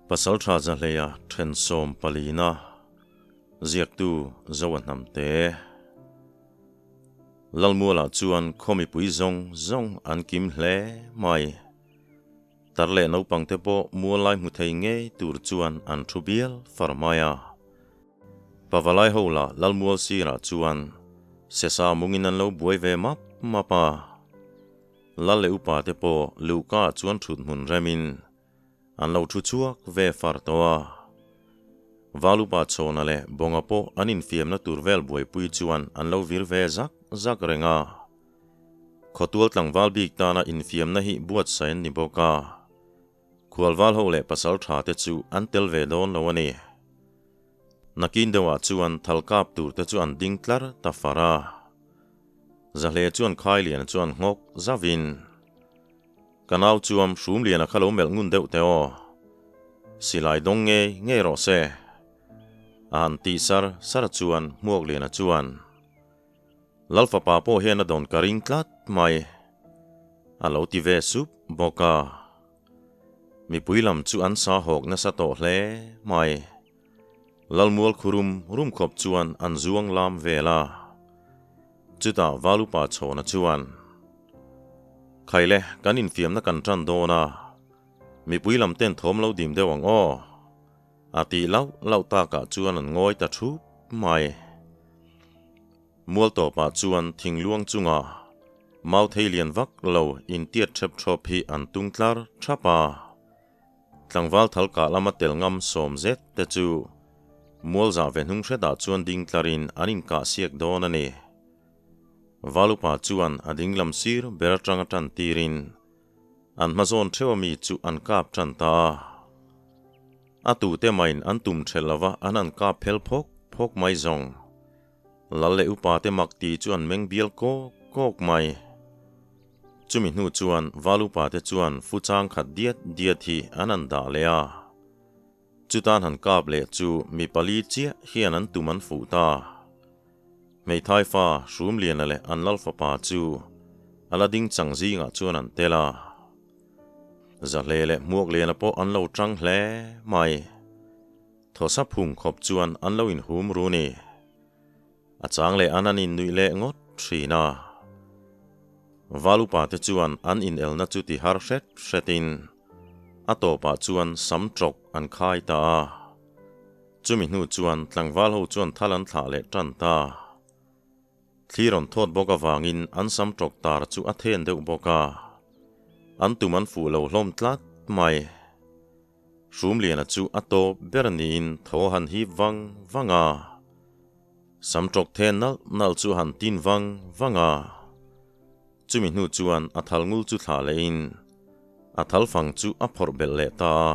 Pasaltha Zahleia then 14na ziaktu Zoa Hnamte. Lalmualah chuan khaw mipui zawng zawng an kim hle mai. Tar leh naupang te pawh mual lai hmu thei ngei tur chuan an thu bial far mai a. Pavalai ho lah Lalmual sirah chuan sesa mungin an lo buai ve map map a. Lal leh upa te pawh luhka ah chuan thut hmun remin an lo thu chhuak ve far tawh a. Val upa Chhawna leh Bawnga pawh an infiamna tur vel buaipui chuan an lo vir ve zak zak reng a. Khawtual tlangval bik tana infiamna hi buatsaih an ni bawk a. Khualval ho leh pasal tha te chu an tel ve dawn lo a ni. Nakin deuhah chuan thal kap tur te chu an ding tlar ta far a. Zahle chuan Khailiana chuan nghawk zavin, Ka nau chuam Hrumliana kha lo melh ngun deuh teh aw. Silai dawng ngei ngei rawh se. A han tih sar sar chuan Hmuakliana chuan, Lalfapa pawh hian a dawn ka ring tlat mai. A lo ti ve sup bawk a. Mipui lam chu an sa hawk nasa tawh hle mai. Lalmual khu rum rum khawp chuan an zuang lam vel a. Chutah Valupa Chhawna chuan, Khaile, kan infiamna kan tan dawn a, mipui lam ten thawm lo dim deuh ang aw. A tih lauh lauh takah chuan an ngawi ta thup mai. Mual tawpah chuan thingluang chunga mau thei lian vak lo intiat thep thawp hi an tung tlar thap a. Tlangval thal kah lama tel ngam sawm zet te chu mual zah ve hnung hretah chuan ding tlarin an inkah siak dawn a ni. Valupa chuan a dinglam sir ber atanga tan tirin an hmazawn theuh ami chu an kap tan ta a. A tute maiin an tum thelh lova an han kap phel phawk phawk mai zawng. Lal leh upa te mak ti chu an meng bial kawk kawk mai. Chumi hnu chuan val upa te chuan fu chang khat diat diat hi an han dah leh a. Chutan han kap leh chu mi pali chiah hian an tum an fuh ta. Hmeithai fa Hrumliana leh an lal fapa chu a la ding chang zingah chuan an tel a. Zahle leh Hmuakliana pawh an lo tang hle mai. Thawsa phung khawp chuan an lo inhum ru ni. A chang leh an an innuih leh ngawt thin a. Val upa te chuan an inelna chu ti har hret hretin a tawpah chuan sam tawk an khai ta a. Chumi hnu chuan tlangval ho chuan thal an thlah leh tan ta. Thli rawn thawt bawk avangin an sam tawk tar chu a then deuh bawk a. An tum an fuh lo hlawm tlat mai. Hrumliana chu a tawp ber niin thaw han hip vang vang a. Sam tawk then nalh nalh chu han tin vang vang a. Chumi hnu chuan a thal ngul chu thlah lehin a thal fang chu a phawrh belh leh ta a.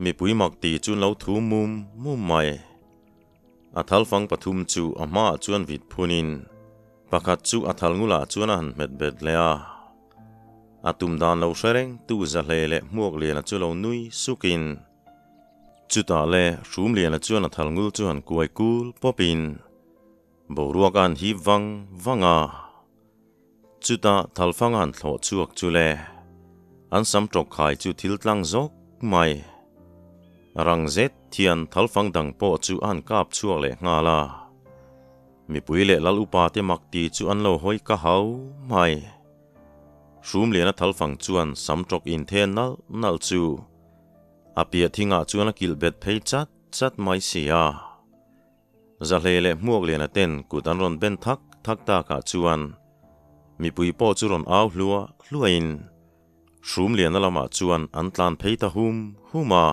Mipui mak ti chu an lo thu mum mum mai. A thal fang pathum chu a hmaah chuan vit phunin pakhat chu a thal ngulah chuan a han hmet bet leh a. A tum dan lo hre reng tu Zahlei leh Hmuakliana chu lo nui sukin chutah le Hrumliana chuan a thal ngul chu han kuai kul pawpin boruak a han hip vang vang a. Chutah thalfang a han thlawh chhuak chu le, an sam tawk khai chu thil tlang zawk mai. Rang zet thian thalfang dang pawh chu a han kap chhuak leh nghal a. Mipui leh lal upa te mak ti chu an lo hawi ka hau mai. Hrumliana thalfang chuan sam tawk inthen nalh nalh chu a piah thingah chuan a kilh bet phei chat chat mai si a. Zahlei leh Hmuakliana ten kut an rawn ben thak thak takah chuan mipui pawh chu rawn au hluah hluahin Hrumliana lamah chuan an tlan phei ta hum hum a,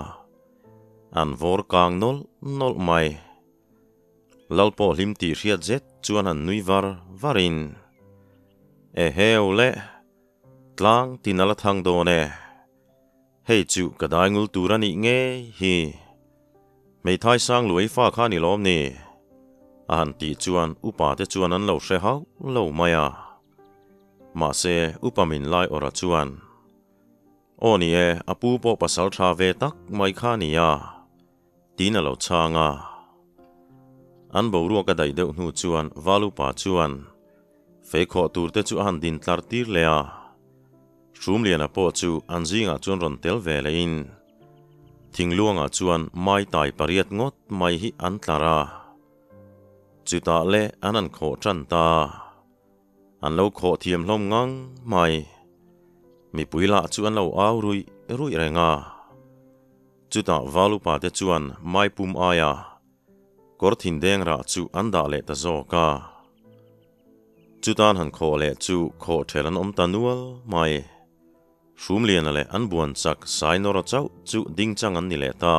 an vawr kang nawlh nawlh mai. Lal pawh hlim tih hriat zet chuan an nui var varin, Eheu le, tlang tin a la thang dawn e. Hei chu ka dai ngul tur a nih ngei hi. Hmeithai sang luai fa kha ni lawm ni? A han tih chuan upa te chuan an lo hre hauh lo mai a. Mahse upa min lai awrh a chuan, Aw ni e, a pu pawh pasal tha ve tak mai kha a ni a, tiin a lo chhang a. An boruak a daih deuh hnu chuan Val upa chuan fei khawh tur te chu a han din tlar tir leh a. Hrumliana pawh chu an zingah chuan rawn tel ve lehin. Thingluangah chuan mai tai pariat ngawt mai hi an tlar a. Chutah le an an khawh tan ta. An lo khawh thiam hlawm ngang mai. Mipui lah chu an lo au ruih ruih reng a. Chutah Valupa te chuan mai pum aia kawr thin deng rah chu an dah leh ta zawk a. Chutan han khawh leh chu khawh ṭhel an awm ta nual mai. Hrumliana leh an buan chak Sainawra chauh chu ding chang an ni leh ta.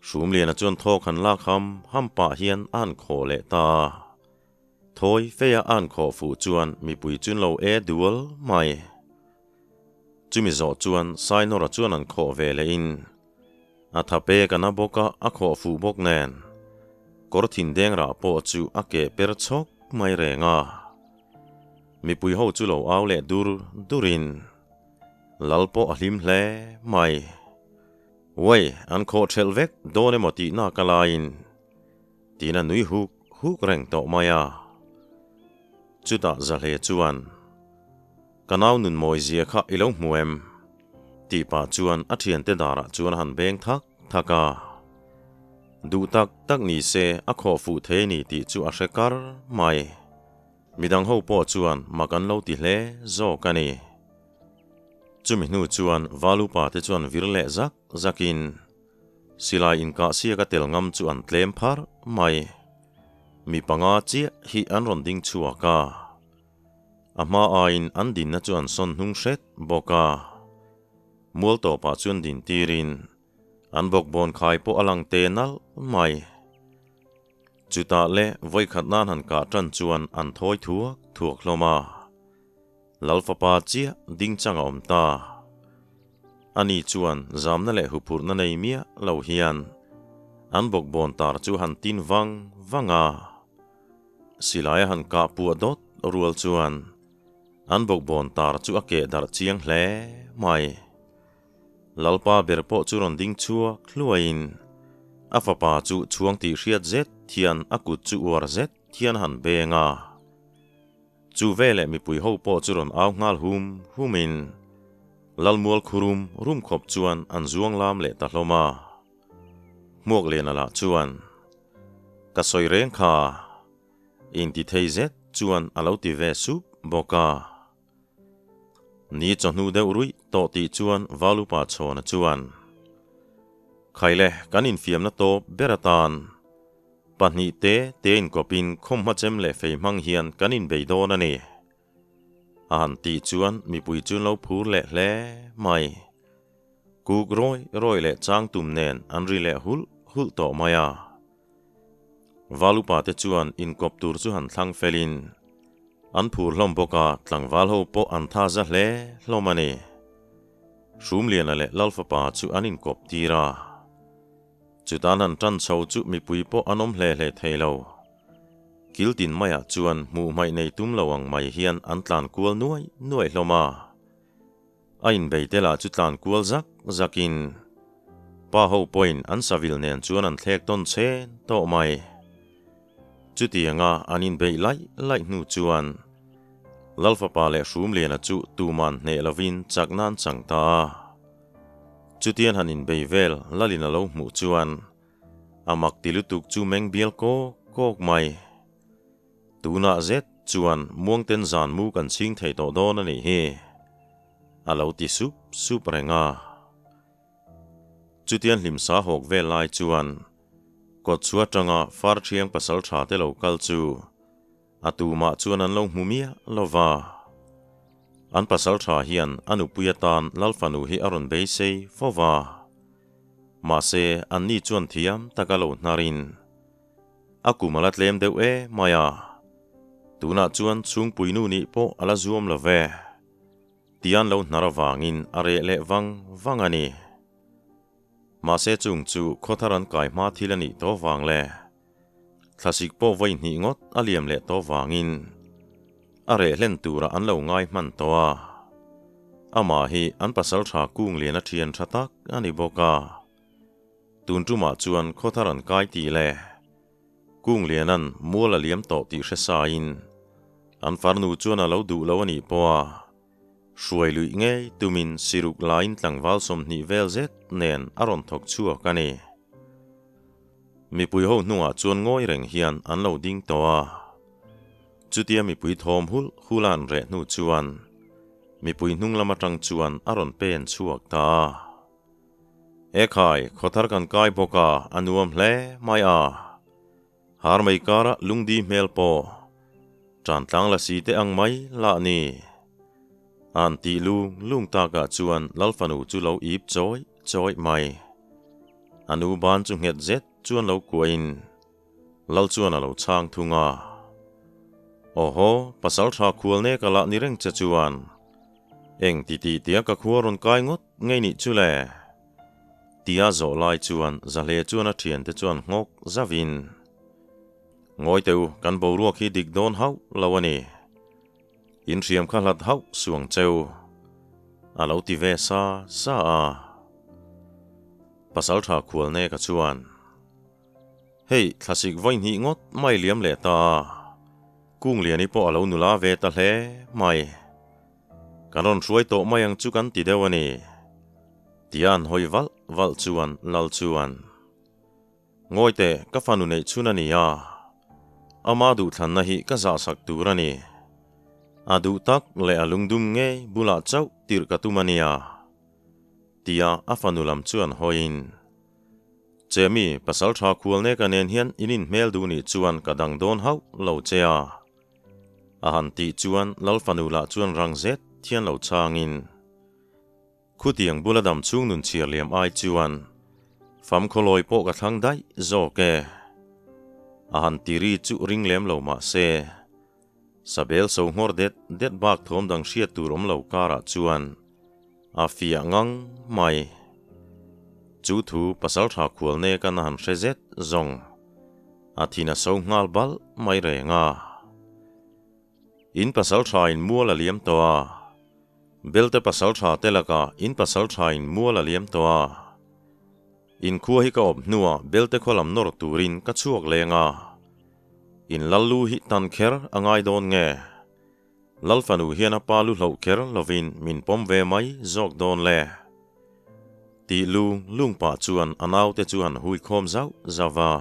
Hrumliana chuan thawk han lak ham ham pah hian a han khawh leh ta. Thawi feia a han khawh fuh chuan mipui chun lo e dual mai. Chumi zawh chuan Sainawra chuan an khawh ve leh in a tha pek a na bawk a, a khawh fuh bawk nen kawr thin deng rah pawh chu a keh per chhawk mai reng a. Mipui ho chu lo au leh dur dur in Lal pawh a hlim hle mai. Uai, an khawh ṭhelh vek dawn emaw tih nak a laiin tiin a nui huk huk reng tawh mai a. Chutah Zahle chuan, Ka nau nun mawi zia kha i lo hmu em? tih pah chuan a thiante darah chuan a han beng thak thak a. Duh tak tak ni se a khawh fuh thei a ni tih chu a hre kar mai. Midang ho pawh chuan mak an lo ti hle zawk a ni. Chumi hnu chuan Valupa te chuan vir leh zak zakin silai inkah siak a tel ngam chu an tlem phar mai. Mi panga chiah hi an rawn ding chhuak a. A hma aiin an dinna chu an sawn hnung hret bawk a. Mual tawpah chuan din tirin an bawkbawn khai pawh a lang te nalh mai. Chutah le vawikhat nan han kah tan chuan an thawi thuak thuak hlawm a. Lal fapa chiah ding chang a awm ta. Ani chuan zamna leh huphurhna nei miah lo hian an bawkbawn tar chu han tin vang vang a. Silai a han kah puah dawt rual chuan an bawkbawn tar chu a keh darh chiang hle mai. Lalpa ber pawh chu rawn ding chhuak hluaiin a fapa chu chhuang tih hriat zet hian a kut chu uar zet hian a han beng a. Chu veleh mipui ho pawh chu rawn au nghal hum humin Lalmual khurum rum khawp chuan an zuang lam leh ta hlawm a. Hmuak Liana lah chuan, Ka sawi reng kha, inti thei zet chuan a lo ti ve sup bawk a. Ni chawhnu deuh ruih tawh tih chuan Valupa Chhawna chuan, Khaile, kan infiamna tawp ber atan pahnih te te inkawpin khawmhma chem leh fei hmang hian kan inbei dawn a ni. A han tih chuan mipui chu an lo phur leh hle mai. Kuk rawi rawi leh chang tum nen an ri leh hulh hulh tawh mai a. Valupa te chuan inkawp tur chu han thlang felin an phur hlawm bawk a, tlangval ho pawh an tha za hle hlawm a ni. Hrumliana leh Lalfapa chu an inkawp tir a. Chutan han tan chho chu mipui pawh an awm hle hle thei lo. Kiltin maiah chuan hmuh hmaih nei tum lo ang mai hian an tlan kual nuai nuai hlawm a. A inbei te lah chu tlan kual zak zakin pa ho pawhin an savil nen chuan an thlek tawn chhen tawh mai. Chutianga an inbeih laih laih hnu chuan Lalfapa leh Hrumliana chu tuman hneh lovin chakna an chang ta a. Chutian han inbei vel Lalin a lo hmuh chuan a mak ti lutuk chu meng bial kawk kawk mai. Tunah zet chuan muangten zan mu kan chhing thei tawh dawn a nih hi, a lo ti sup sup reng a. Chutian hlimsa hawk vel lai chuan kawtchhuah atanga far thiang pasal tha te lo kal chu a tumah chuan an lo hmu miah lo va. An pasal tha hian a nupui atan Lalfanu hi a rawn beisei fo va. Mahse, anni chuan thiam taka lo hnarin A kum a la tlem deuh e mai a, tunah chuan chhungpuinu nih pawh a la zuam lo ve. Tian lo hnar avangin a reh leh vang vang a ni. Mahse chung chu khawthar an kai hma thil a nih tawh vang le. Thlasik pawh vawi hnih ngawt a liam leh tawh vangin a reh hlen turah an lo ngai hman tawh a. Amah hi an pasal tha kung lian a thian tha tak a ni bawk a. Tun tumah chuan khawthar an kai tih leh Kungliana'n mual a liam tawh tih hre sain an farnu chuan a lo duh lo a nih pawh a, Hruai luih ngei tumin siruk lain tlangval 20 vel zet nen a rawn thawk chhuak a ni. Mipui ho hnungah chuan ngawi reng hian an lo ding tawh a. Chutia mipui thawm hul hul a an reh hnu chuan mipui hnung lam atang chuan a rawn pen chhuak ta a. Ekhai, khawthar kan kai bawk a, a nuam hle mai a. Har mai kara lungdi hmel pawh tan tlang la si te ang mai lah ni. An tih lung lung takah chuan Lal fanu chu lo ip chawi chawi mai. A nu ban chu nghet zet chuan lo kuahin Lal chuan a lo chhang thung a. Awhaw, pasal tha khual nek a lah ni reng che chuan eng ti tih tia ka khua rawn kai ngawt ngei nih chu le? Tia zawh lai chuan Zahle chuan a thiante chuan nghawk zavin, Ngawi teh u, kan boruak hi dik dawn hauh lo a ni. In hriam kha hlat hauh suang cheu, a lo ti ve sa sa a. Pasaltha Khualneka chuan, Hei, thlasik vawi hnih ngawt mai liam leh ta a, Kungliani pawh a lo nula ve ta hle mai. Kan rawn hruai tawh mai ang chu kan ti deuh a ni. Tia an hawi valh valh chuan Lal chuan, Ngawi teh, ka fanu neih chhun a ni a, ama duhthlanna hi ka zahsak tur a ni. A duh tak leh a lungdum ngei bulah chauh tirh ka tum a nia. Tia a fanu lam chuan hawiin, Chemi, pasal tha khual neka nen hian in inhmel duh nih chuan ka dang dawn hauh lo che a. A han tih chuan Lal fanu lah chuan rang zet thian lo changin, Khutiang bula dam chhung nun chhiar liam ai chuan fam khawlawi pawh ka thlang daih zawk e. A han ti ri chu ring lem lo mah se, Sabel so nghawr det det bak thawm dang hriat tur awm lo karah chuan a fiah ngang mai. Chu thu pasal tha khual nek an a han hre zet zawng. A thin a so nghal balh mai reng a. In pasal tha in mual a liam tawh a. Belte pasal tha te lakah in pasal tha in mual a liam tawh a. In khua hi ka awp hnuah belte khaw lam nawr turin ka chhuak leng a. In lal lu hi tan kher a ngai dawn nge? Lal fanu hian a pa lu hloh kher lovin min pawm ve mai zawk dawn le? Tih lung lung pah chuan a naute chu han hui khawm zauh zauh va.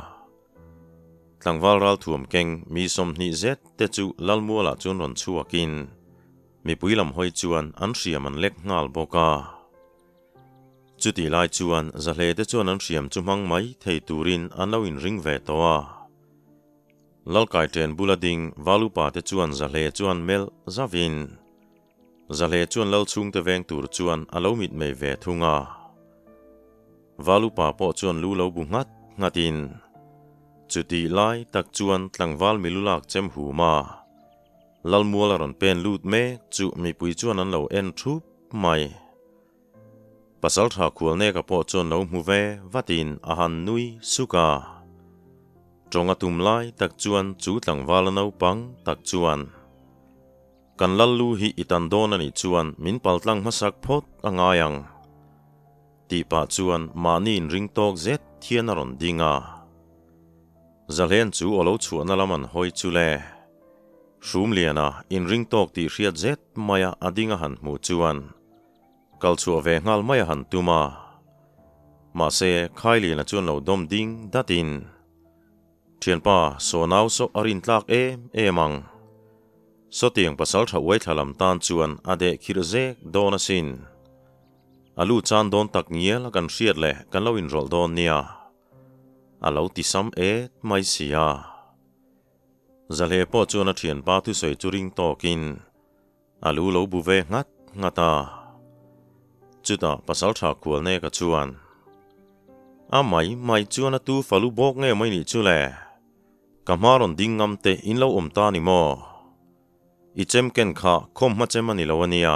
Tlangval ralthuam keng mi 20 zet te chu Lalmualah chuan rawn chhuakin mipui lam hawi chuan an hriam an lek nghal bawk a. Chutih lai chuan Zahle te chuan an hriam chu hmang mai thei turin an lo inring ve tawh a. Lalkai ṭen bula ding Valupa te chuan Zahle chuan melh zavin Zahle chuan lal chhungte veng tur chuan a lo mitmei ve thung a. Valupa pawh chuan lu lo bu nghat nghatin chutih lai tak chuan tlangval milu lak chem hum a. Lalmual a rawn pen lut mek chu mipui chuan an lo en thup mai. Pasaltha Khualneka pawh chuan lo hmu ve vatin a han nui suk a. Tawng a tum lai tak chuan chu tlangval a naupang tak chuan, Kan lal lu hi i tan dawn a nih chuan min paltlang hmasak phawt a ngai ang, tih pah chuan mahni inring tawk zet thian a rawn ding a. Zahlen chu aw lo chhuahna lam an hawi chu le. Hrumliana inring tawk tih hriat zet maia a ding a han hmuh chuan kal chhuah ve nghal mai a han tum a. Mahse, Khailiana chuan lo dawm ding datin, Thianpa, saw nau saw a rin tlak em em ang. Sawtiang pasal tha uai thla lam tan chuan a deh khirh zek dawn asin. A lu chan dawn tak ngial a kan hriat leh kan lo inrawlh dawn nia. A lo ti sam et mai si a. Zahle pawh chuan a thianpa thusawi chu ring tawkin a lu lo bu ve nghat nghat a. Chutah pasal tha khual neka chuan, A mai mai chuan a tu falu bawk nge mai nih chu le? Ka hma rawn ding ngam te in lo awm ta ni maw? I chem ken kha khawm hma chem a ni lo a nia.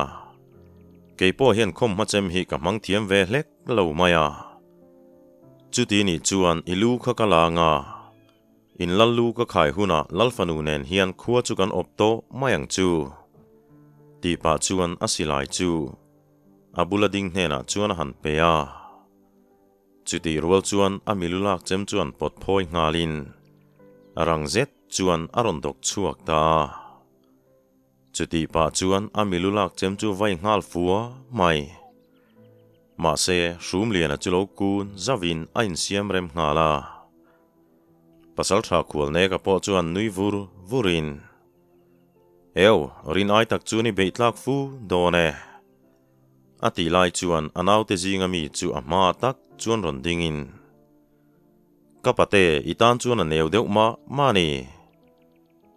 Kei pawh hian khawm hma chem hi ka hmang thiam ve hlek lo mai a. Chuti nih chuan i lu kha ka la anga, in lal lu ka khai hunah lal fanu nen hian khua chu kan awp tawh mai ang chu. Tih pah chuan a silai chu a bula ding hnenah chuan a han pe a. Chutih rual chuan a milu lak chem chuan pawt phawi nghalin rang zet chuan a rawn dawk chhuak ta a. Chutih pah chuan a milu lak chem chu vai nghal fua mai. Mahse, Hrumliana chu lo kun zauhin a insiam rem nghal a. Pasalṭha Khualneka pawh chuan nui vur vurin, Eu, rin ai tak chuan i beih tlak fu dawn e. A tih lai chuan a naute zinga mi chu a hma tak chuan rawn dingin, Ka pate, i tan chuan a neu deuh mah mah a ni.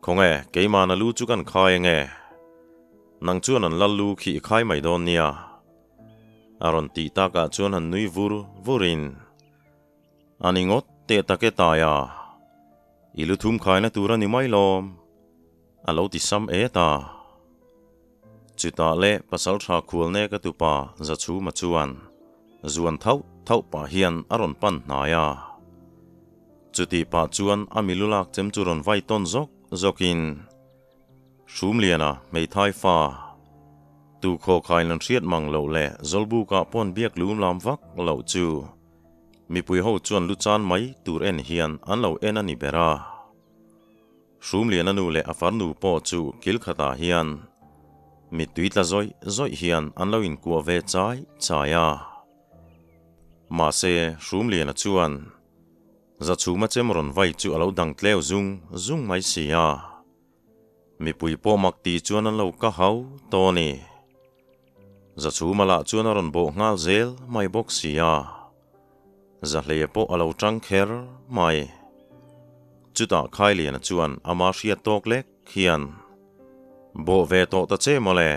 Khawnge, keimahna lu chu kan khai ange. Nang chuan an lal lu khi i khai mai dawn nia. A rawn tih takah chuan han nui vur vurin, A ni ngawt teh tak e Taia, i lu thum khaina tur a ni mai lawm, a lo ti sam et a. Chutah leh Pasalṭha Khualneka tupa Zachhuma chuan zuan thauh thauh pah hian a rawn pan hnai a. Chutih pah chuan a milu lak chem chu rawn vai tawn zawk zawkin, Hrumliana hmeithai fa, tu khaw khain an hriat mang loh leh Zawlbukah pawn biak lum lam vak loh chu mipui ho chuan lu chan mai tur en hian an lo en a ni ber a. Hrumliana nu leh a farnu pawh chu kil khatah hian mittui tla zawih zawih hian an lo inkuah ve chai chai a. Mahse, Hrumliana chuan Zachhuma chem rawn vai chu a lo dang tleu zung zung mai si a. Mipui pawh mak ti chuan an lo ka hau tawh a ni. Zachhuma lah chuan a rawn bawh nghal zel mai bawk si a. Zahleia pawh a lo tang kher mai. Chutah Khailiana chuan ama hriat tawk lek hian, Bawh ve tawh ta che mawle!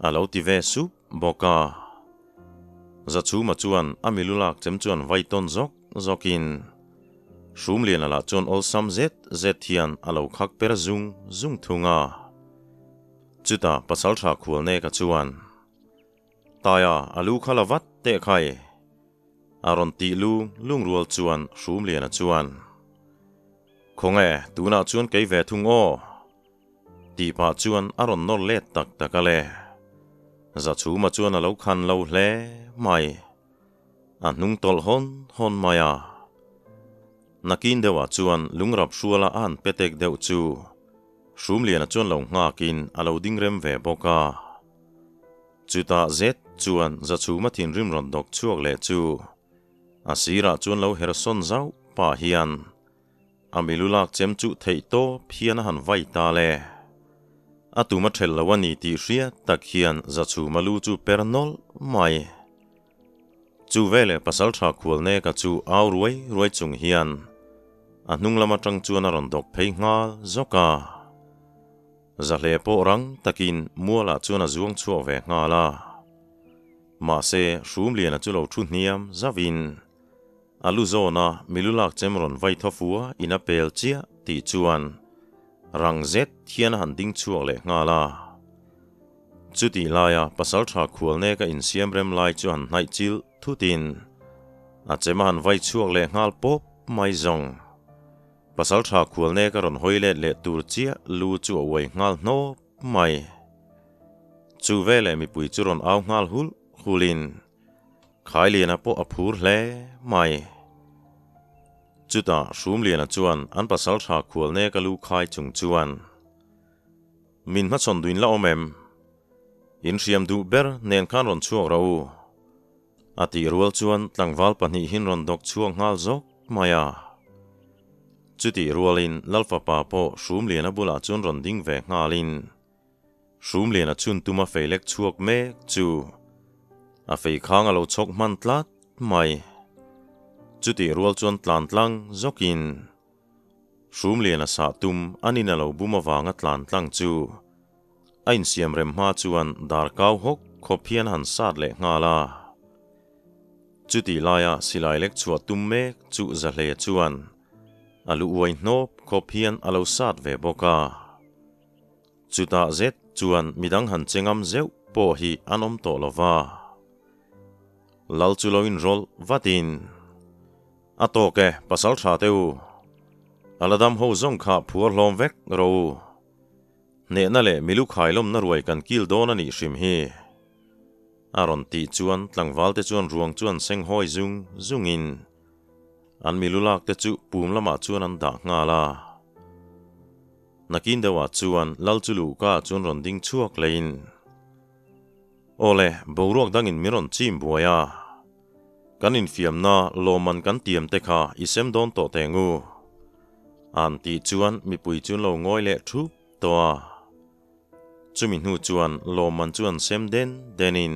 A lo ti ve sup bawk a. Zachhuma chuan a milu lak chem chuan vai tawn zawk zawkin Hrumliana lah chuan awlsam zet zet hian a lo khak per zung zung thung a. Chutah Pasalṭha Khualneka chuan, Taia, a lu kha la vat teh khai! A rawn tih lu lungrual chuan Hrumliana chuan, Khawnge, tunah chuan kei ve thung aw! Tih pah chuan a rawn nawr let tak tak a le. Zachhuma chuan a lo khan lo hle mai. A hnung tawlh hawn hawn mai a. Nakin deuhah chuan lungrap hruala a han petek deuh chu Hrumliana chuan lo nghakin a lo ding rem ve bawk a. Chutah zet chuan Zachhuma thinrim rawn dawk chhuak leh chu a sirah chuan lo hersawn zauh pah hian A milu lak chem chu theih tawp hian a han vai ta le. A tum a ṭhelh lo a ni tih hriat tak hian Zachhuma lu chu per nawlh mai. Chu veleh Pasalṭha Khualneka chu au ruai ruai chung hian a hnung lam aṭang chuan a rawn dawk phei nghal zawk a. Zahle pawh rang takin mualah chuan a zuang chhuak ve nghal a. Mahse, Hrumliana chu lo ṭhu hniam zauhin A lu zawna milu lak chem rawn vai thaw fua in a pel chiah tih chuan rang zet hian a han ding chhuak leh nghal a. Chutih laia Pasalṭha Khualneka insiam rem lai chu han hnaih chilh thutin a chem a han vai chhuak leh nghal pawp mai zawng. Pasalṭha Khualneka rawn hawi let leh tur chiah lu chu a uai nghal hnawp mai. Chu veleh mipui chu rawn au nghal hulh hulhin Khailiana pawh a phur hle mai. Chutah Hrumliana chuan an pasalṭha khualneka lu khai chung chuan, Min hmachhawn duin la awm em? In hriam duh ber nen khan rawn chhuak rawh u. A tih rual chuan tlangval pahnihin rawn dawk chhuak nghal zawk mai a. Chutih rualin Lalfapa pawh Hrumliana bulah chuan rawn ding ve nghalin, Hrumliana chhun tuma fei lek chhuak mek chu a fei khang a lo chhawk hman tlat mai. Chutih rual chuan tlan tlang zawkin Hrumliana sah tum an in a lo bum avanga tlan tlang chu a insiam rem hma chuan dar kau hawk khawp hian a han sat leh nghal a. Chutih laia silai lek chhuah tum mek chu Zahle chuan a lu uai hnawp khawp hian a lo sat ve bawk a. Chutah zet chuan midang han che ngam zeuh pawh hi an awm tawh lo va. Lal chu lo inrawlh vatin, A tawk e, pasal tha teh u. A la dam ho zawng kha phuar hlawm vek rawh u. Hnehna leh milu khailawmna ruai kan kil dawn a nih hrim hi. A rawn tih chuan tlangvalte chuan ruang chu an seng hawi zung zungin an milu lak te chu pum lamah chuan an dah nghal a. Nakin deuhah chuan lal chu luhka ah chuan rawn ding chhuak lehin, Awle, boruak dangin min rawn chim buai a, kan infiamna lawmman kan tiam te kha i sem dawn tawh teng u, an tih chuan mipui chu an lo ngawi leh thup tawh a. Chumi hnu chuan lawmman chu an sem den denin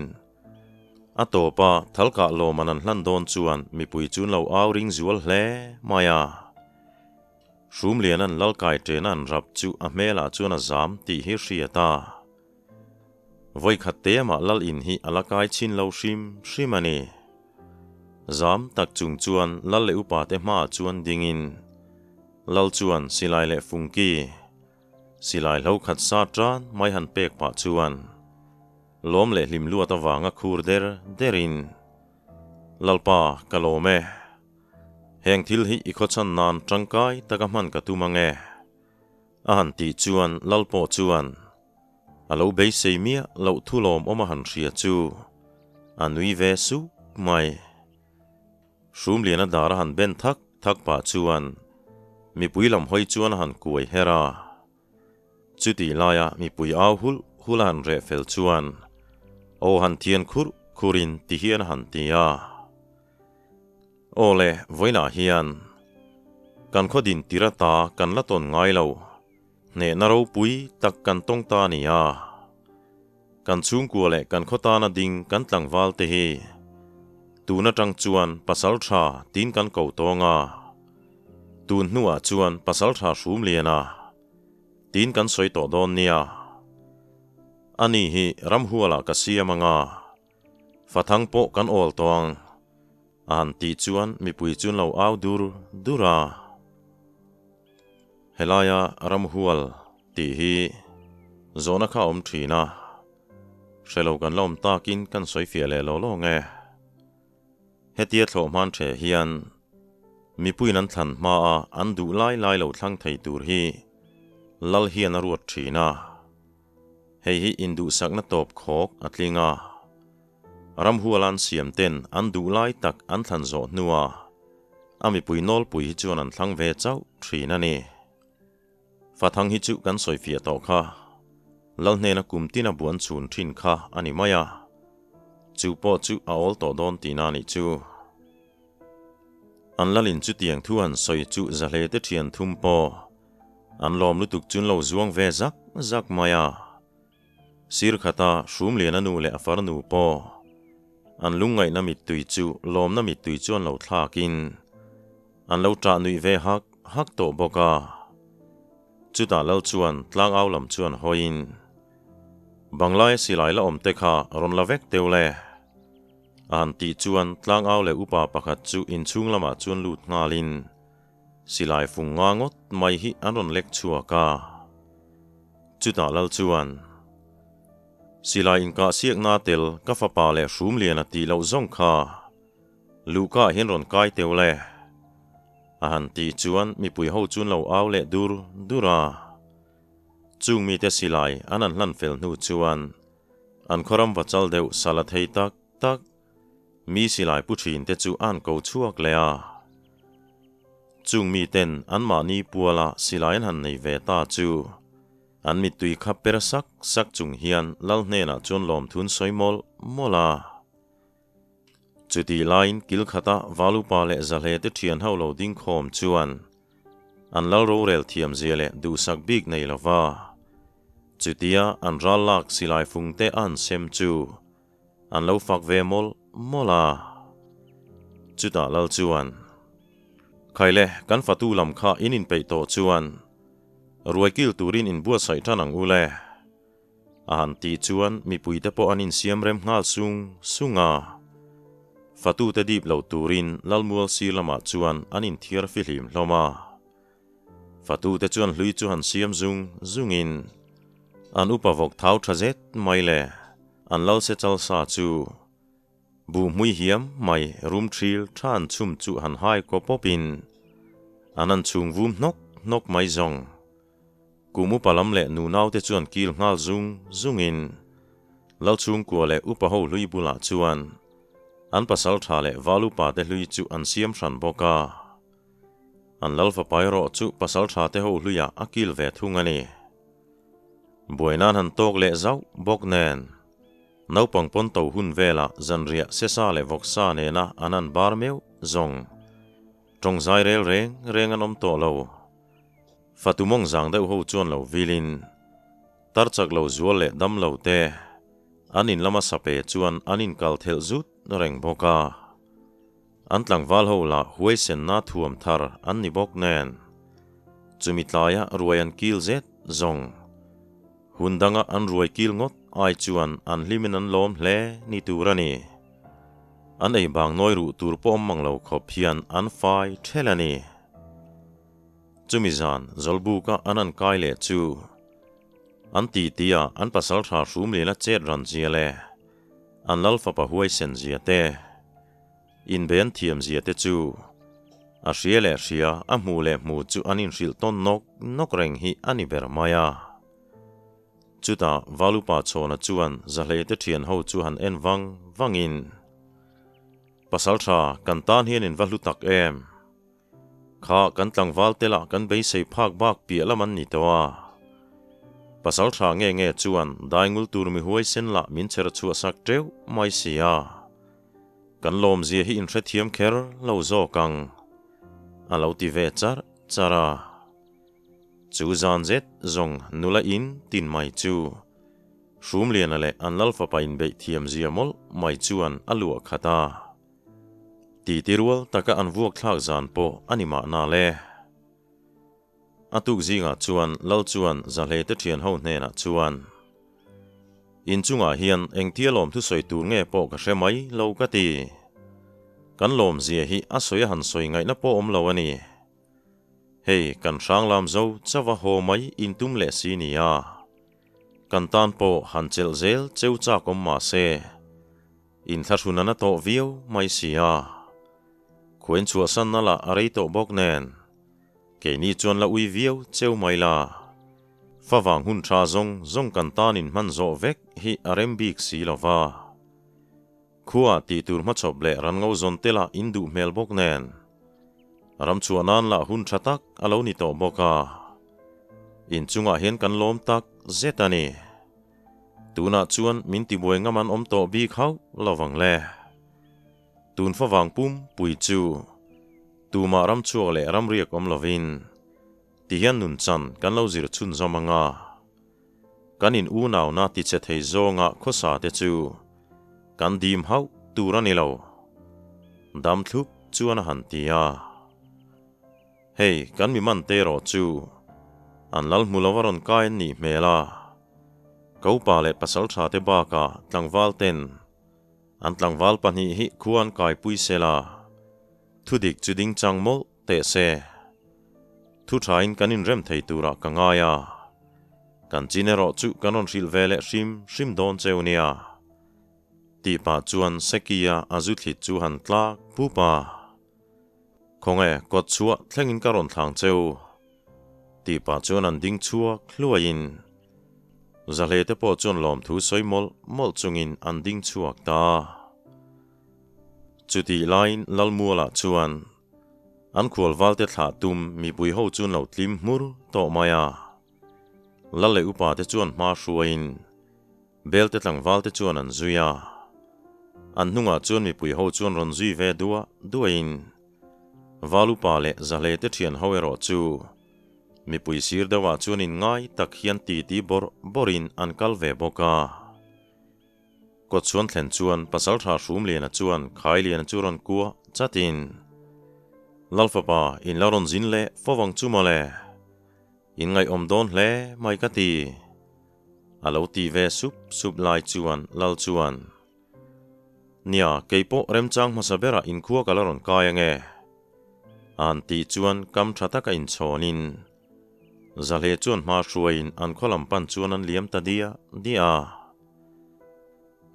a tawpa thalkah lawmman an hlan dawn chuan mipui chu an lo au ring zual hle mai a. Hrumliana'n lalkai ṭena an rap chu a hmelah chuan a zam tih hi hriat a. Vawikhat te amah lal in hi a la kai chhin lo hrim hrim a ni. Zam tak chung chuan lal leh upa te hmaah chuan dingin lal chuan silai leh fungki, silai hlo khat sa tan mai han pek pah chuan lawm leh hlim luat avanga khur der derin, Lalpa ka lawm e. Heng thil hi i khawchhan nan tangkai taka hman ka tum ang e. A han tih chuan lal pawh chuan a lo beisei miah loh thu lawmawm a han hria chu a nui ve sup mai. Hrumliana dar a han ben thak thak pah chuan mipui lam hawi chuan a han kuai her a. Chutih laia mipui au hulh hulh a han reh fel chuan aw han thian khurh khurhin ti hian a han ti a. Aw le, vawiinah hian kan khaw din tir ata kan la tawn ngai lo, hnehna ropui tak kan tawng ta a ni a. Kan chhungkua leh kan khaw tana ding kan tlangval te hi tun atang chuan pasal tha tin kan ko tawng a, tun hnuah chuan pasal tha hrum lian a tin kan sawi tawh dawn nia. Ani hi ramhualah ka siam anga. Fathang pawh kan awl tawh ang, a han tih chuan mipui chu an lo au dur dur a. Helaia ramhual tih hi zawhna kha a awm thin a, hre lo kan la awm takin kan sawi fiah leh lo lawng e. Hetia thlawh hman the hian mipuiin an thlan hmaa an duh lai lai lo thlang thei tur hi lal hian a ruat thin a. Hei hi induhsakna tawp khawk a tling a, ramhuala an siam ten an duh lai tak an thlan zawh hnuah a mipui nawlpui hi chuan an thlang ve chauh thin a ni. Fathang hi chu kan sawifiah tawh kha, Lal hnena kum tina buan chhun thin kha a ni mai a, chu pawh chu a awl tawh dawn tihna a nih chu. An lalin chutiang thu han sawi chu zahle te thian thum pawh An lawm lutuk chun lo zuang ve zak zak mai a. Sir khata Hrumliana nu leh a farnu pawh an lungngaihna mittui chu lawmna mittui chuan lo thlakin an lo ṭah nuih ve hak hak tawh bawk a. Chutah lal chuan tlangau lam chuan hawiin, Banglaia silai la awm te kha rawn la vek teu le. A han tih chuan tlangau leh upa pakhat chu inchhung lamah chuan lut nghalin, Silai fung nga ngawt mai hi an rawn lek chhuak a. Chutah lal chuan, Silai inkah siakna tel ka fapa leh hrum lian a tih loh zawng kha luhka ah hian rawn kai teu le. A han tih chuan mipui ho chu an lo au leh dur dur a. Chung mite silai an han hlan fel hnu chuan an khawram va chal deuh sala thei tak tak Mi silai pu thin te chu an ko chhuak leh a. Chung miten anmahni puala silai an han nei ve ta chu an mittui kha per sak sak chung hian lal hnenah chuan lawmthun sawi mawlh mawlh a. Chutih laiin kil khata Valupa leh Zahle te thian ho lo ding khawm chuan an lal rorel thiam zia leh duhsak bik nei lova chutia an ral lak silai fung te an sem chu An lo fak ve mawlh mawlh a. Chutah lal chuan, Khaile, kan fatu lam kha in inpeih tawh chuan ruai kil turin in buatsaih tan ang u le. A han tih chuan mipuite pawh an insiam rem nghal sung sung a. Fatute dip lo turin Lalmual sir lamah chuan an inthiar fihlim hlawm a. Fatute chuan hlui chu han siam zung zungin an upa vawk thau tha zet mai le an lal se chal sa chu buh hmui hiam mai rum thil tha an chhum chu han hai kaw pawpin an han chhung vum hnawk hnawk mai zawng. Kum upa lam leh nunaute chuan kil nghal zung zungin lal chhungkua leh upa ho hlui bulah chuan an pasal tha leh val upa te hlui chu an siam hran bawk a. An lal fapa erawh chu pasaltha te ho hluiah a kil ve thung a ni. Buaina'n han tawk leh zauh bawk nen, naupang pawn to hun velah zanriah sesa leh vawksa nena an han bar meuh zawng. Tawng zai rel reng reng an awm tawh lo. Fatu mawng zang deuh ho chuan lo vilin, tar chak lo zual leh dam lo te an in lama sape chuan an inkal thelh zut reng bawk a. An tlangval ho lah huaisenna thuam thar an ni bawk nen, chumi tlaia ruai an kil zet zawng. Hun danga an ruai kil ngawt ai chuan an hlimin an lawm hle ni tur a ni. An ei bang nawi ruh tur pawh awm mang lo khawp hian an fai ṭhelh a ni. Chumi zan Zawlbuka an an kai leh chu an ti tia an pasalṭha hrum lian a chet ran zia leh an lal fapa huaisen zia te, inbe an thiam zia te chu a hria leh hria a hmu leh hmu chu an inhrilh tawn nawk nawk reng hi a ni ber mai a. Chutah Valupa Chhawna chuan Zahlei te thian ho chu han en vang vangin, Pasalṭha kan tan hian in va hlu tak em? Kha kan tlangval te lah kan beisei phak bak piah lam an ni tawh a. Pasal tha nge nge chuan daingul tur mi huaisen lah min chher chhuah sak teuh mai si a. Kan lawmzia hi inhrethiam kher lo zawk ang, a lo ti ve char char a. Chu zan zet zawng nula in tin mai chu Hrumliana leh an Lalfapa inbeih thiamzia mawlh mai chuan a luah khat a. Titi rual taka an vuak thlak zan pawh a ni mahna le. A tuk zingah chuan Lal chuan Zahlei te thian ho hnenah chuan, Inchungah hian engtia lawm thusawi tur nge pawh ka hre mai lo ka ti. Kan lawmzia hi a sawi a han sawi ngaihna pawh awm lo a ni. Hei kan hranglam zo chauh a haw mai intum leh si nia. Kan tan pawh han chelh zel cheu chak awm mah se. Inthlahrun a na tawh viau mai si a. Khuain chhuahsanna lah a rei tawh bawk nen, keini chuan la ui viau cheu mai la. Favang hun tha zawng zawng kan tan inhman zawh vek hi a rem bik si lo va. Khuaah tih tur hmachhawp leh ran ngo zawn te lah in duh hmel bawk nen, ram chhuah nan lah hun tha tak a lo ni tawh bawk a. Inchungah hian kan lawm tak zet a ni. Tunah chuan min tibuai ngam an awm tawh bik hauh lo vang le. Tun favang pum pui chu tumah ram chhuak leh ram riak awm lovin tihian nun chan kan lo zir chhun zawm anga kan in unauna tichhe thei zawnga khawsa te chu kan dim hauh tur a ni lo. Dam thlup chuan a han ti a. Hei, kan mi man te erawh chu an lal hmu lova rawn kai an nih hmel a. Ka upa leh pasal tha te bakah tlangval ten an tlangval pahnih hi khua an kaipui sel a, thudik chu ding chang mawlh teh se. Thu thain kan inrem thei turah ka ngai a, kan chin erawh chu kan rawn hrilh ve leh hrim hrim dawn cheu nia. Tih pah chuan Sekia a zu thlit chu han tlak pup a. Khawnge, kawt chhuah thlengin ka rawn thlang cheu, tih pah chuan an ding chhuak hluaiin Zahlei te pawh chuan lawmthu sawi mawlh mawlh chungin an ding chhuak ta. Chutih laiin Lalmualah chuan an khualval te thlah tum mipui ho chu an lo tlim hmur tawh mai a. Lal leh upa te chuan hma hruaiin Belte tlangval te chuan an zui a, an hnungah chuan mipui ho chuan rawn zui ve duah duahin Valupa leh Zahlei te thian ho erawh chu mipui sir deuhah chuan inngai tak hian titi bawrh bawrhin an kal ve bawk a. Kawtchhuan thlen chuan Pasaltha Hrumliana chuan Khailiana chu rawn kuah chatin, Lalfapa, in la rawn zin leh fo vang chu mawle. In ngaihawm dawn hle mai ka ti. A lo ti ve sup sup lai chuan Lal chuan, Nia, kei pawh remchang hmasa berah inkhua ka la rawn kai ange. A han tih chuan kam tha taka inchhawnin Zahle chuan hma hruaiin an khaw lam pan chuan an liam ta diah diah a.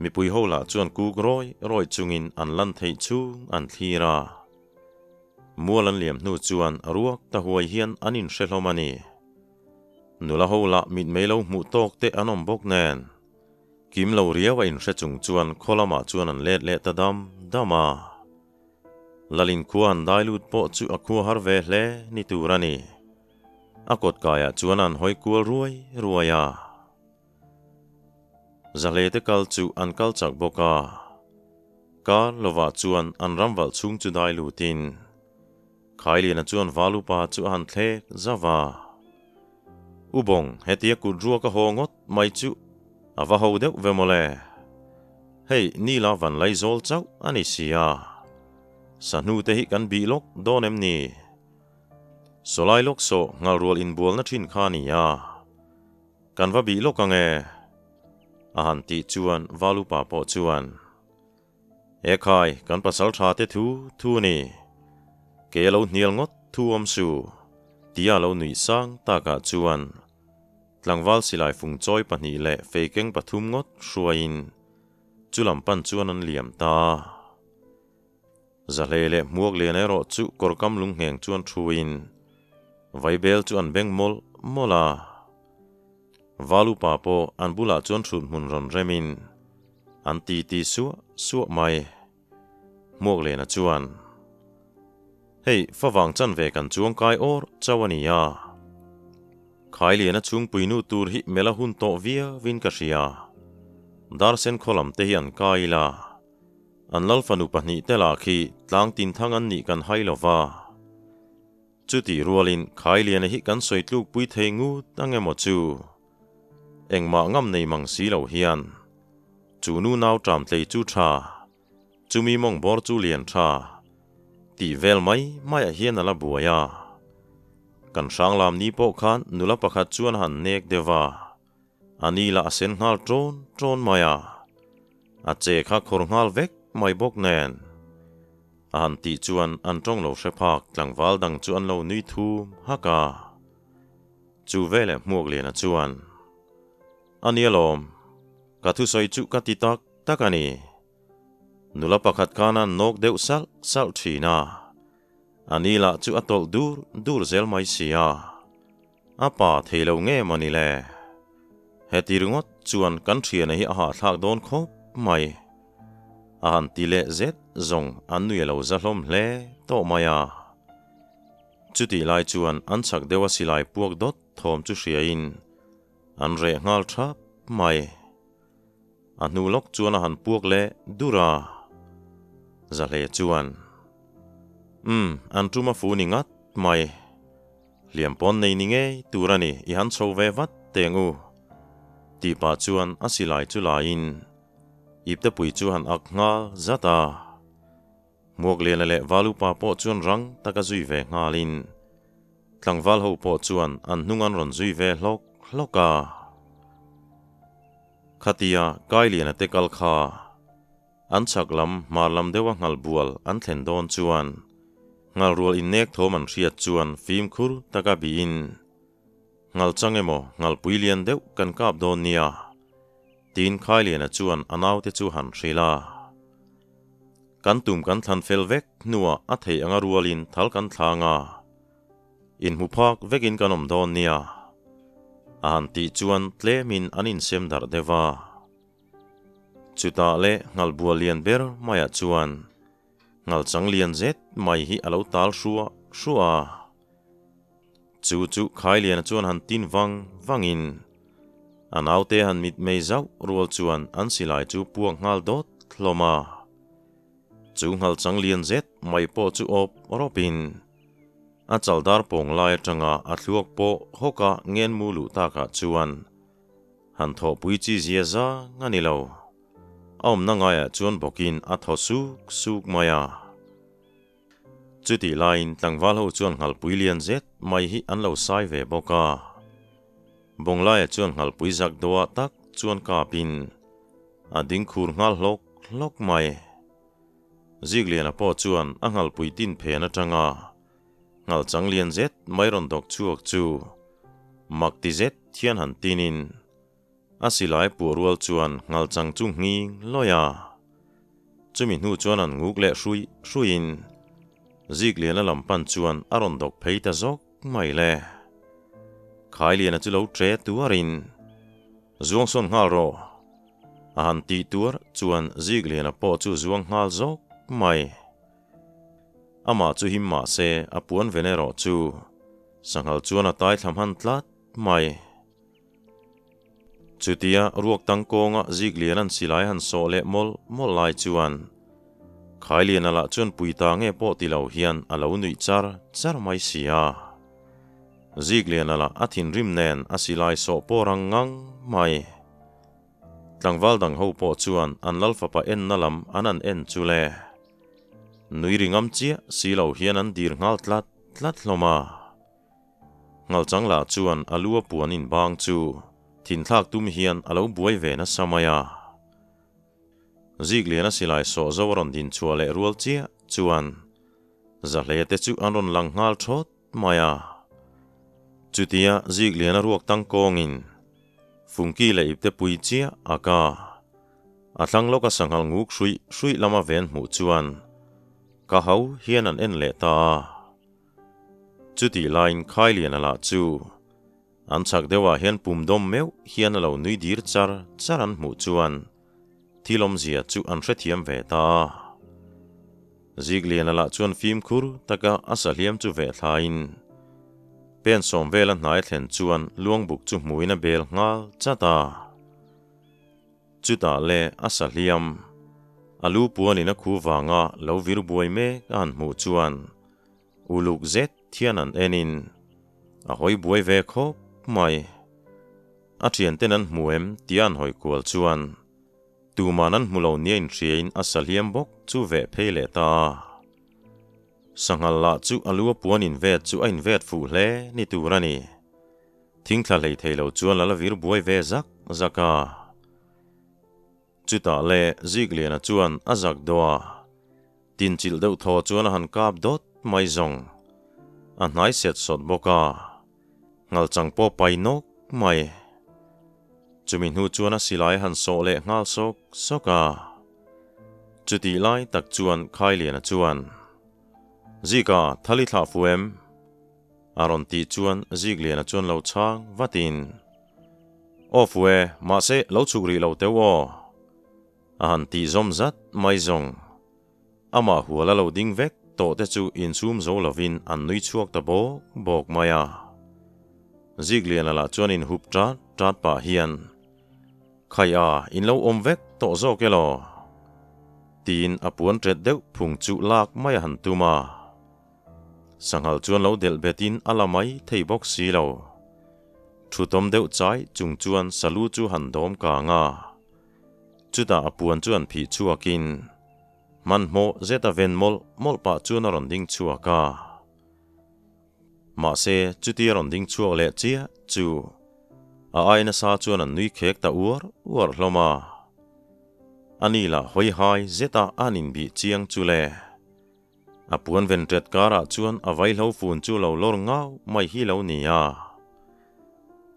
Mipui ho lah chuan kuk rawi rawi chungin an lan theih chhung an thlir a. Mual an liam hnu chuan ruak ta huai hian an inhre hlawm a ni. Nula ho lah mitmei lo hmuh tawk te an awm bawk nen, kim lo riau a inhre chung chuan khaw lamah chuan an let leh ta dam dam a. Lalin khua han dai lut pawh chu a khua har ve hle ni tur a ni. A kawt kaiah chuan an hawi kual ruai ruai a. Zahle te kal chu an kal chak bawk a. Kar lovah chuan an ram valh chhung chu dai lutin Khailiana chuan Valupa chu a han thlek zauh a. U Bawng, hetia kut ruak a haw ngawt mai chu a va ho deuh ve mawle. Hei, Nila van lai zawl chauh a ni si a. Sahnu te hi kan bih lawk dawn em ni? Sawlai lawk sawh ngalrual inbualna thin kha a ni a. Kan va bih lawk ang e. A han tih chuan Valupa pawh chuan. He khai, kan pasal tha te thu thu a ni. Ke a lo hnial ngawt thu awm su, tia a lo nuih sang takah chuan tlangval silai fung chawi pahnih leh feikeng pathum ngawt hruaiin chu lam pan chuan an liam ta. Zahlei leh hmuak lian erawh chu kawrkam lungheng chuan thuin vaibel chu an beng mawlh mawlh a. Val upa pawh an bulah chuan hrut hmun rawn remin an titi suah suah mai. Hmuak Lena chuan, Hei, favang chanve kan chuang kai awr chauh a ni a. Khailiana chhungpuinu tur hi mela hun tawh viauin ka hria. Darsen khaw lam te hi an kai ila. An lal fanu pahnih te lah khi tlang tin thang an nih kan hai lo va. Chutih rualin Khailiana hi kan sawi tluk pui thei ngut ang emaw chu? Engmah ngam nei mang si lo hian chu nu nau ṭam tlei chu ṭha, chumi mawng bawr chu lian ṭha tih vel mai maiah hian a la buai a. Kan hranglam ni pawh khan nula pakhat chuan a han nek deuh va, a ni lah a sen nghal ṭawn ṭawn mai a, a che kha khawr nghal vek mai bawk nen. A han tih chuan an ṭawng lo hre phak tlangval dang chu an lo nui thum hak a. Chu veleh Hmuakliana chuan, A nia lawm, ka thusawi chu ka ti tak tak a ni. Nula pakhat khan a nawk deuh salh salh thin a, a ni lah chu a tawlh dur dur zel mai si a. A pa thei lo nge maw ni le? Heti ringawt chuan kan thiana hi a hahthlak dawn khawp mai. A han ti leh zet zawng an nui a lo za hlawm hle tawh mai a. Chutih lai chuan an chhak deuha silai puak dawt thawm chu hriain an reh nghal thap mai. A hnu lawk chuan a han puak leh dur a. Zahle chuan, Umm, an tum a fu ni ngat mai. Hliam pawn nei ni ngei tur a ni, i han chho ve vat teng u. Tih pah chuan a silai chu laiin iptepui chu han ak nghal zat a. Hmuakliana leh Valupa pawh chuan rang taka zui ve nghalin tlangval ho pawh chuan an hnung an rawn zui ve hlawk hlawk a. Khatia Kailiana te kal kha an chhak lam hmar lam deuha nghal bual an thlen dawn chuan nghal rual innek thawm an hriat chuan fimkhur taka bihin nghal chang emaw nghal pui lian deuh kan kap dawn nia tiin Khailiana chuan a naute chu han hrilh a. Kan tum kan thlan fel vek hnuah a theih anga rualin thal kan thlang a, inhmu phak vekin kan awm dawn nia. A han tih chuan tlemin an insem darh deuh a. Chutah leh nghalbual lian ber maiah chuan nghalchang lian zet mai hi a lo tal hruah hruah a. Chu chu Khailiana chuan han tin vang vangin a naute han mitmei zauh rual chuan an silai chu puak nghal dawt hlawm a. Chu nghalchang lian zet mai pawh chu awp rawpin a chaldar pawng lai atanga a thluak pawh hawka ngenmu luh takah chuan han thawhpui chi zia zang a ni lo. A awmna ngaiah chuan bawkin a thaw suk suk mai a. Chutih laiin tlangval ho chuan nghalpui lian zet mai hi an lo sai ve bawk a. Bawnglaia chuan nghalpui zak dawhah tak chuan kapin a ding khur nghal hlawk hlawk mai. Zikliana pawh chuan a nghalpui tin phen atanga nghalchang lian zet mai rawn dawk chhuak chu mak ti zet hian han tinin a silai puah rual chuan nghalchang chu nghing lawih a. Chumi hnu chuan an nguk leh hrui hruiin Zikliana lam pan chuan a rawn dawk phei ta zawk mai le. Khailiana chu lo tre tuarin Zuang sawn nghal rawh. A han tih tuar chuan Zikliana pawh chu zuang nghal zawk mai. Amah chu him mah se a puan ven erawh chu sanghal chuan a tai thla hman tlat mai. Chutia ruak tang kawnga zik lian an silai han sawh leh mawlh mawlh lai chuan Khailiana lah chuan pui ta nge pawh ti lo hian a lo nuih char char mai si a. Zikliana lah a thinrim nen a silai sawh pawh rang ngang mai. Tlangval dang ho pawh chuan an lal fapa enna lam an han en chu le. Nui ri ngam chiah si lo hian an dir nghal tlat tlat hlawm a. Nghalchang lah chuan a lu a puan in bang chu thinthlak tum hian a lo buai ve nasa mai a. Zikliana silai sawh zo a rawn din chhuah leh rual chiah chuan Zahlei te chu an rawn lang nghal thawt mai a. Chutia Zikliana ruak tang kawngin Fungki leh ipte pui chiah a ka. A thlang lawka sanghal nguk hruih hruih lama ven hmuh chuan ka ho hian an en leh ta a. Chutih laiin Khailiana lah chu an chhak deuhah hian pum dawm meuh hian a lo nui dir char char an hmuh chuan thil awmzia chu an hrethiam ve ta a. Zikliana lah chuan fimkhur taka a sahliam chu veh thlaiin pen sawm vela hnai thlen chuan luangbuk chu hmuin a bel nghal chat a. Chutah le a sahliam, a lu puanin a khu vanga lo vir buai mek a han hmuh chuan uluk zet thian an enin a hawi buai ve khawp mai. A thianten an hmu em tia an hawi kual chuan tuman an hmu lo nia inhriain a sahliam bawk chu veh phei leh ta a. Sanghal lah chu a lu a puan invet chu a invet fuh hle ni tur a ni. Thingthla hlei thei lo chuan a la vir buai ve zak zak a. Chutah le Zikliana chuan a zak dawh a, tinchilh deuh thaw chuan a han kap dawt mai zawng. A hnai set sawt bawk a, nghalchang pawh pai nawk mai. Chumi hnu chuan a silai a han sawh leh nghal sawk sawk a. Chutih lai tak chuan Khailiana chuan, Zika, thal i thlah fu em? A rawn tih chuan Zikliana chuan lo chhang vatin, Aw fu e, mahse lo chhuk rih lo teuh aw. A han tih zawm zat mai zawng. Amah hual a lo ding vek tawh te chu insum zo lovin an nui chhuak ta bawk bawk mai a. Zikliana lah chuan inhup ṭat ṭat pah hian, Khai a, in lo awm vek tawh zawk elaw? Tiin a puan ṭet deuh phung chu lak mai a han tum a. Sanghal chuan lo delh betin a la mai thei bawk si lo. Thutawm deuh chai chung chuan salu chu han dawm kang a. Chutah a puan chu an phih chhuakin hmanhmawh zeta ven mawlh mawlh pah chuan a rawn ding chhuak a. Mahse, chuti a rawn ding chhuak leh chiah chu a ai nasa chuan an nui khek ta uar uar hlawm a. Ani lah hawi hai zeta a han inbih chiang chu le. A puan ven ṭet karah chuan a vaihlo fun chu lo lawr ngau mai hi lo ni a.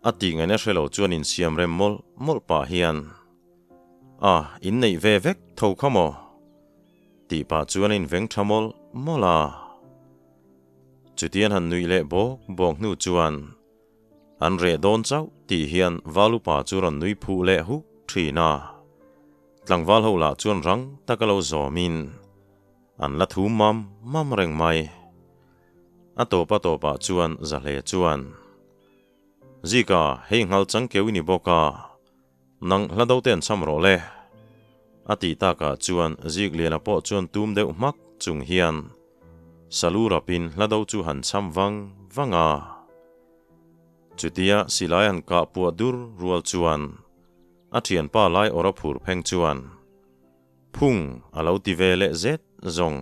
A tih ngaihna hre lo chuan insiam rem mawlh mawlh pah hian, A, inneih ve vek tho kha maw? tih pah chuan a inveng ṭha mawlh mawlh a. Chutian han nuih leh bawk bawk hnu chuan an reh dawn chauh tih hian Valupa chu rawn nui phuh leh huk ṭhin a. Tlangval ho lah chuan rang taka lo zawmin, An la thu mam mam reng mai. A tawp a tawpah chuan Zahle chuan, Zika, hei nghal chang keu i ni bawk a, nang hla do te an cham rawh le. A tih takah chuan Zikliana pawh chuan tum deuh hmak chung hian Salu rapin hla do chu han cham vang vang a. Chutia silai han kah puah dur rual chuan a thianpa lai awra phur pheng chuan, Phung a lo ti ve leh zet zawng.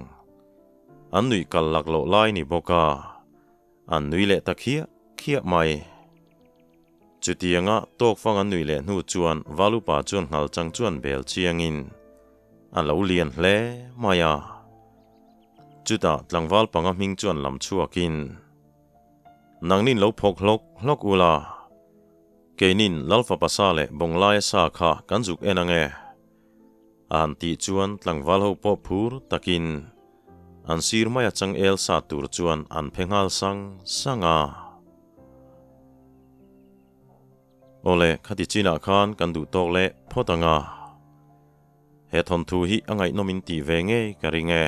An nuih kal lak loh lai ni bawk a, an nui leh ta khiah khiah mai. Chutianga tawk fang an nuih leh hnu chuan Valupa chuan nghal chang chuan bel chiangin a lo lian hle mai a. Chutah tlangval panga hming chuan lam chhuakin, Nangnin lo phawk hlawk hlawk ula, keinin Lalfapa sa leh Bawnglaia sa kha kan zuk en ang e. A han tih chuan tlangval ho pawh phur takin an sir mai a changel sa tur chuan an phe nghal sang sang a. Awle, khati chinah khan kan duh tawk leh phawt ang a. He thawnthu hi a ngaihnawm in tih ve ngei ka ring e.